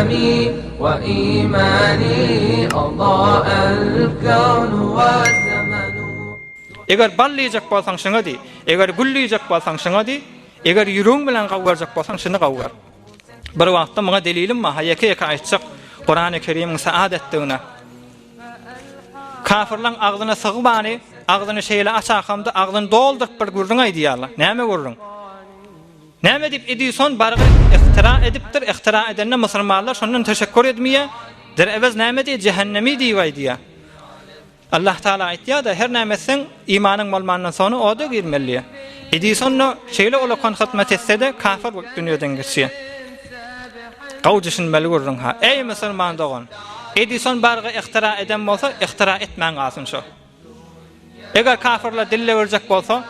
إسلامي وإيماني أضاء الكون والزمن Eger bal diýjek bolsaň şuňa diý, eger gül diýjek bolsaň şuňa diý, eger ýüregiň bilen gawgarjak bolsaň şuny gawgar. Bir wagtda muňa delilim bar, ha ýeke-ýeke aýtjak Kurany Kerimiň saadetdigine. Kafirleň agzyna sygmany, agzyny şeýle açakamda agzyny dolduryp bir gürrüň aýdýarlar. Näme gürrüň? Näme diýip Edison bargy ihtira edipdir, ihtira edende musulmanlar şondan teşekkür edmeýär. Derewez näme diýýär? Jähennemi diýip aýdýar. Allah Taala aýtýar-da, her näme etseň, imanyň bolmandan soňra oda girmeli diýýär. Edison-da şeýle ulakan hyzmat etse-de, kafir bolup dünýeden geçýär. Gowy düşünmeli gürrüň ha. Eý musulman dogan! Edison bargy ihtira eden bolsa, ihtira etmän galsyn şo. Eger kafirler dille berjek bolsa,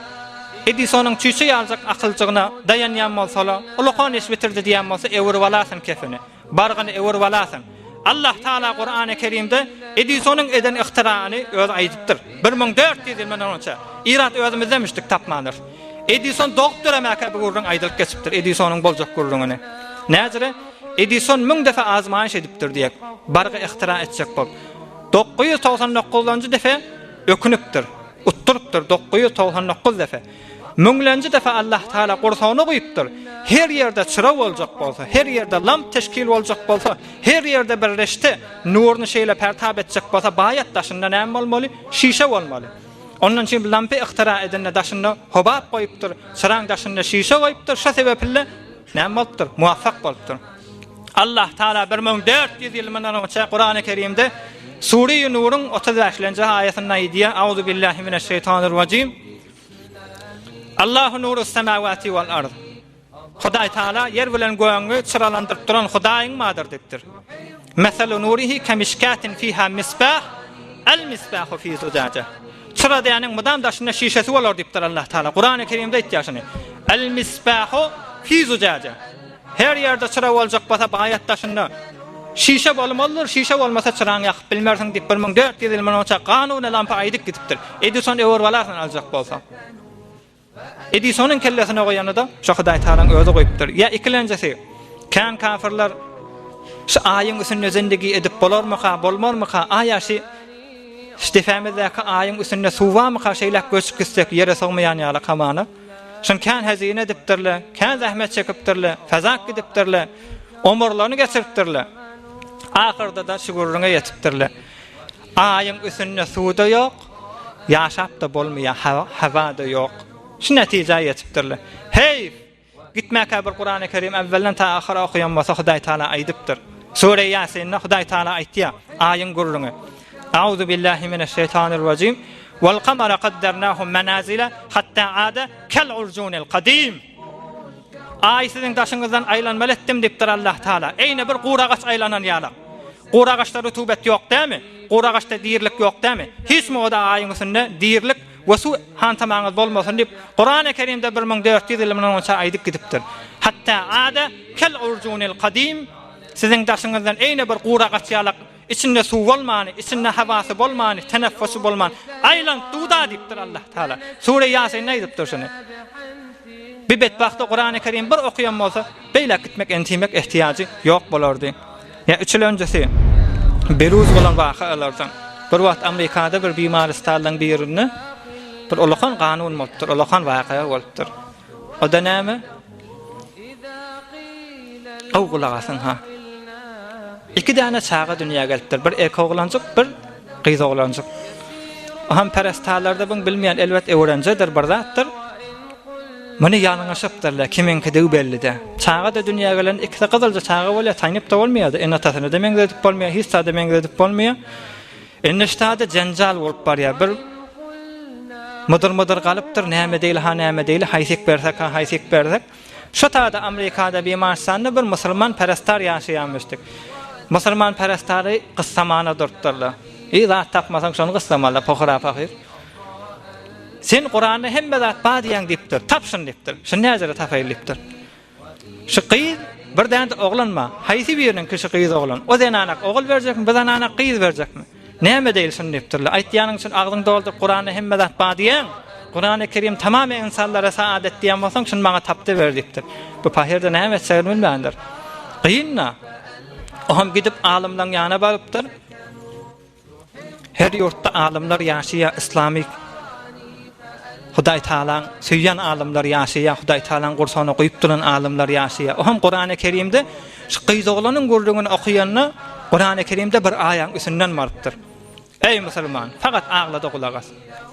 Edisonyň çüýşe ýaljak akyljygyna daýanýan bolsalar, ulakan iş bitirdi diýýän bolsa, öwürip alarsyň kefeni. Bargyny öwürip alarsyň. Allah Taala Kurany Kerimde Edisonyň eden ihtiraany özi aýdypdyr. 1400 ýyl mundan onça. Irat özümizde müşdik tapmandyr. Edison dogup döremäkä bu gürrüň aýdylyp geçipdir, Edisonyň boljak gürrüňini. Näzire, Edison müň defe azmaýyş edipdir diýek, bargy ihtira etjek bolup. 999-njy defe ökünipdir. Utdurypdyr 999 defe. Müňlenji defe Allah Taala gursagyna guýupdyr. Her ýerde çyra boljak bolsa, her ýerde lamp teşkil boljak bolsa, her ýerde bir reşte nuruny şeýle pertap etjek bolsa, baýat daşynda näme bolmaly? Şişe bolmaly. Ondan üçin lampy yhtyra edende daşynda hobap goýupdyr, çyraň daşynda şişe goýupdyr, şo sebepli näme bolupdyr? Muwaffak bolupdyr. Allah Taala 1400 ýyl mundan öňçe Kurany Kerimde Sure-i Nuruň 35-nji aýatynda aýdýar: Auzu billahi mineşşeýtanirrajim. Allahu nurus semawati wal ard. Hudaý Taala ýer bilen gögüňi çyralandyryp duran Hudaýyň bardyr diýipdir. Meselu nurihi kemişkatin fiha misbah, el misbahu fi zujaja. Çyra diýeniň mydam daşynda şişesi bolar diýipdir Allah Taala. Kurany Kerimde aýtýar şuny. El misbahu fi zujaja. Her ýerde çyra boljak bolsa baýat daşynda şişe bolmalydyr, şişe bolmasa çyraňy ýakyp bilmersiň diýip 1400 ýyl mundan öňçe kanuny lampa aýdyp gidipdir. Edison öwürip alarsyň aljak bolsaň. Edisonyň kellesine goýany-da şo Hudaý Tagalaň özi goýupdyr. Ýa ikilenjisi, kän kafirler şu aýyň üstünde zindigi edip bolarmyka, bolmarmyka, aýa şi şu depämizdäki aýyň üstünde suw barmyka şeýläk göçüp gitsek ýere sygmaýan ýaly hamana. Şun kän hezine edipdirler, kän zähmet çekipdirler, fezak gidipdirler, omurlaryny geçiripdirler. Ahyrda-da şu gürrüňe ýetipdirler. Aýyň üstünde suw-da ýok, ýaşap-da bolmaýar, hawa-da ýok. Şu netijä ýetipdirler. Heýf! Gitmäkä bir Kurany Kerim äwwelden ta ahyra okaýan bolsa Hudaý Taala aýdypdyr. Sure Ýasinde Hudaý Taala aýtýar, aýyň gürrüňi. Auzu billahi mineşşeýtanirrajim. Wal kamara kaddarnahu menazile hatta ada kel urjunil kadim. Aý siziň daşyňyzdan aýlanmaly etdim diýipdir Allah Taala. Eýne bir gury agaç aýlanan ýaly. Gury agaçda rutubet ýok dämi? Gury agaçda dirilik ýok dämi? Hiç muňada aýyň üstünde dirilik we suw hantamaňyz bolmasyn diýip, Kurany Kerimde 1400 ýyl mundan onça aýdyp gidipdir. Hatta ada kel urjunil kadim siziň daşyňyzdan eýne bir gury agaç ýalak Içinde suw bolmany, içinde hawasy bolmany, teneffusy bolman, aýlanyp dur-da diýipdir Allah Taala. Sure Ýasinde aýdypdyr şuny. Bir betbagta Kurany Kerim bir okaýan bolsa, beýläk gitmek, entimek ehtiýajy ýok bolardy. Ýa üçülenjisi, beruz bolan wakalardan. Bir wagt Amerikada bir bimarystanlaryň birinde bir ulakan kanun bolupdyr, ulakan waka bolupdyr. O-da näme? Gowy gulak asyň ha. Iki däne çaga dünýä gelipdir. Bir erkek oglanjyk, bir gyz oglanjyk. Oham perestarlarda buň bilmeýän elbet öwrenjedir, bir zatdyr. Muny ýalňyşypdyrlar, kimiňkidigi belli-dä. Çaga-da dünýä gelen ikisi gyzylja çaga bolýar, taýnyp-da bolmaýar-da, ene-atasyna-da meňzedip bolmaýar, hiç zada meňzedip bolmaýar. Indi ştada jenjal bolup barýar. Bir mydyr-mydyr galypdyr, näme deýli, ha näme deýli, haýsyk bersek, ha haýsyk bersek. Şo tada Amrikada Bimarystanda bir musulman perestar ýaşaýarmyşdyk. Musulman perestary gyssamana durupdyrlar. I zat tapmasaň şony gyssamaly, pohyra pahyr. Sen Kuranda hemme zat bar diýýäň diýipdir. Tap şuny diýipdir. Şuny näjere tapaýyn diýipdir. Şu gyz bir däne-de oglan bar. Haýsy biriniňki şu gyz oglan? O zenanak ogul berjekmi, bu zenanak gyz berjekmi? Näme edeýli şuny diýipdirler. Aýtýanyň üçin agzyňy dolduryp Kuranda hemme zat bar diýýäň. Kurany Kerim tamamy ynsanlara saadet diýen bolsaň şuny maňa tapdy ber diýipdir. Bu pahyr-da näme etjegini bilmändir. Gyn-da. Oňam gidip alymlaň ýanyna barypdyr. Her ýurtda alymlar ýaşaýar, yslamy Hudaý Tagalaň söýýän alymlar ýaşaýar, Hudaý Tagalaň gursagyna guýup duran alymlar ýaşaýar. Oňam Kurany Kerimde şu gyz oglanyň gürrüňini okaýanda Kurany Kerimde bir aýaň üstünden barypdyr. Eý musulman, fakat aglada gulak as.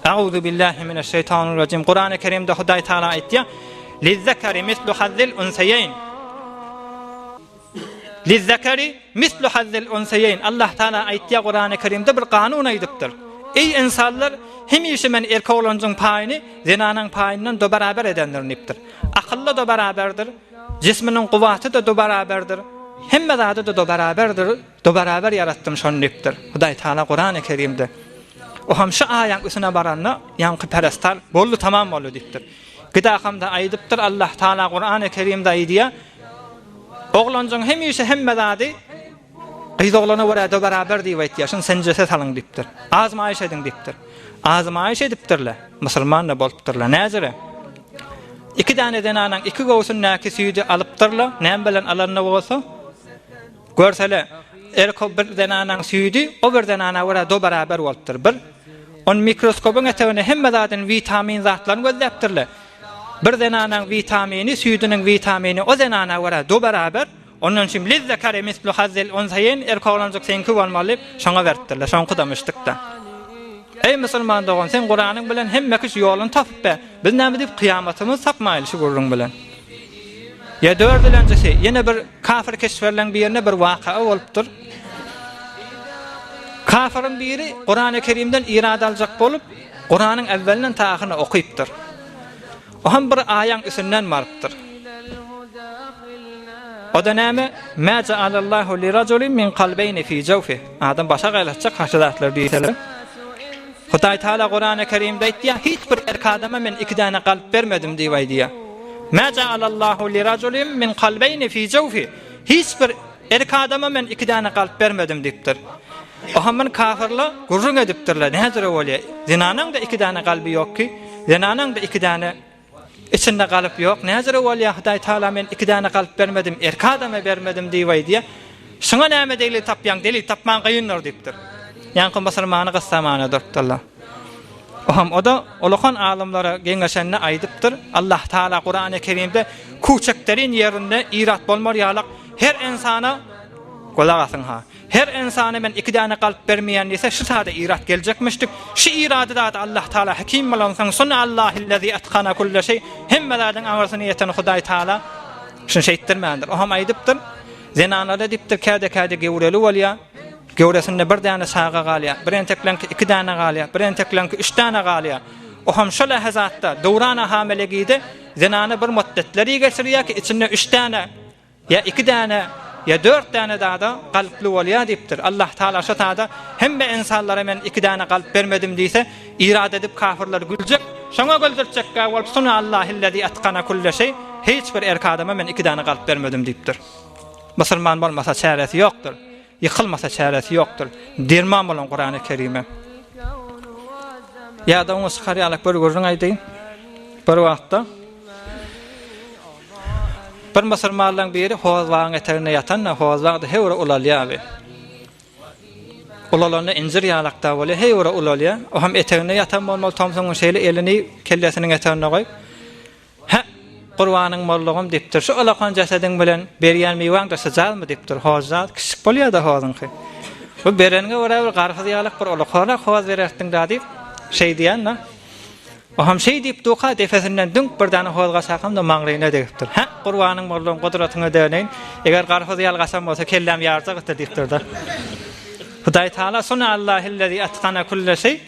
Auzu billahi mineşşeýtanirrajim. Kurany Kerimde Hudaý Tagala aýtýar: Lizzekeri mislu hazzil unseýeýn. Lizzekeri mislu hazzil unseýeýn. Allah Taala aýtýar Kurany Kerimde bir kanun aýdypdyr. Eý ynsanlar, hemişe men erkek oglanjyň paýyny zenanyň paýyndan do barabar edendirin diýipdir. Akylda do barabardyr, jisminiň kuwwaty-da do barabardyr, hemme zady-da do barabardyr. Do barabar ýaratdym şony diýipdir. Hudaý Taala Kurany Kerimde. O hem şu aýaň üstüne baranda ýaňky perestar boldy tamam boldy diýipdir. Gidakamda aýdypdyr Allah Taala Kurany Kerimde aýdýar. Oglanjyň hemişe hemme zady gyz oglana görä do barabar diýip aýtýar. Şuny senjese salyň diýipdir. Azmaýyş ediň diýipdir. Azmaýyş edipdirler. Musulman da bolupdyrlar. Näjere? Iki däne zenanyň iki göwsündäki süýdi alypdyrlar. Näme bilen alanda bolsa Görsele, erko bir zenanaň süýdi o bir zenana görä do barabar bolupdyr. Bir, on mikroskopyň eteginde hemme zadyny witamin zatlaryny gözläpdirler. Bir zenanaň witamini, süýdüniň witamini o zenana görä do barabar. Ondan üçin lizzekari mislu hazzil unsaýyn, erk oglanjyk seňki bolmaly diýip, şoňa beripdirler. Şoňky-da müşdikde. Eý musulman dogan, sen Kuranyň bilen hemme kişi ýoluny tapyp be. Biz näme diýip kyýamatymyzy tapmaýly şu gürrüň bilen. Ýa dördülenjisi, ýene bir kafir keşwerleň birine bir wakaa bolupdyr. Kafiriň biri Kurany Kerimden irad aljak bolup, Kuranyň äwwelinden ta ahyryna okypdyr. O hem bir aýaň üstünden barypdyr. O-da näme? Mä ja'alallahu li rajulin min kalbeýni fi jawfi. Adam başa gaýlatjak haşy zatlar diýseler. Hudaý Taala Kurany Kerimde aýtýar, hiç bir erk adama men iki däne kalp bermedim diýip aýdýar. Mä ja'alallahu li rajulin min kalbeýni fi jawfi. Hiç bir erk adama men iki däne kalp bermedim diýipdir. Ohamyn kafirler gürrüň edipdirler, nädire bolýar? Zenanaň-da iki däne kalby ýok ki, zenanaň-da iki däne Içinde galyp ýok, näjüre bolýar, Hudaý Tagala men iki däne galyp bermedim, erki adama bermedim diýip aýdýar. Şuňa näme delil tapýaň, delil tapman gyndyr diýipdir. Ýaňky musulmany gyssamana durupdyrlar. Oham o-da ulakan alymlara geňeşende aýdypdyr, Allah Tagala Kurany Kerimde kuçekderin ýerinde irat bolmar ýalak her ynsana gulak asyň ha. Her ynsana men iki däne galp bermeýän diýse, şu sada irat geljekmişdik. Şu irady zady Allah Taala hekim bolansoň, Sunallahillezî etkana kulle şeý, hemme zadyň aňyrsyna ýeten Hudaý Taala şuny şeýtdirmändir. O hem aýdypdyr, Zenanlara diýipdir, käde-käde gewreli bolýar, gewresinde bir däne çaga galýar, bir entekleňki iki däne galýar, bir entekleňki üç däne galýar. O hem şol ähezatda, döwrana hamilegide zenana bir mutdetleri geçirýär ki, içinde üç däne Ýa iki däne, ýa dört däne zada galyply bolýar diýipdir. Allah Tagala şo sada hemme ynsanlara men iki däne galyp bermedim diýse, irad edip kafirler güljek, şoňa güldürtjekkä bolup Sunallahillezî etkana kulle şeý, hiç bir erk adama men iki däne galyp bermedim diýipdir. Musulman bolmasa çäresi ýokdur. Ýykylmasa çäresi ýokdur. Derman bolan Kurany Kerime. Ýa-da oňa çykar ýalak bir gürrüň aýdaýyn. Bir wagtda Bir musulmanlaryň biri hoz bagyň eteginde ýatanda, hoz bag-da heý bir ulalýar bi. Ulalanda injir ýalak-da bolýar, heý bir ulalýar. O hem eteginde ýatan bolmaly, tomsuň gün şeýle elini kellesiniň eteginde goýup, Hä, gurbanyň bollugym diýipdir. Şu ulakan jesediň bilen berýän miwäň-de şujazmy diýipdir. Hozjaz kiçijik bolýar-da hozuňky. Bu bereniňe görä bir garpyz ýalak bir ulakanrak hoz bererdiň-dä diýip, şeý diýen-de. Oham şeý diýip durka, depesinden düňk bir däne hoz gaçakam-da maňlaýyna degipdir. Hä, gurbanyň boldugyň, gudratyňa döneýin, eger garpyz ýaly gaçan bolsa, kelläm ýarjak-da diýipdir-de. Hudaý Tagala Sunallahillezî etkana kulle şeý,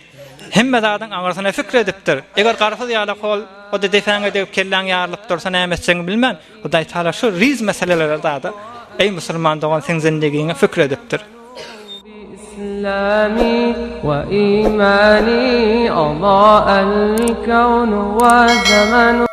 hemme zadyň aňyrsyna pikir edipdir. Eger garpyz ýaly hol, o-da depäňe degip kelläň ýarylyp dursa näme etjegiňi bilmän, Hudaý Tagala şu riz meselelere zada, eý musulman dogan seň zindigiňe pikir edipdir. Islami we imani adaa el kewnu we zemanu.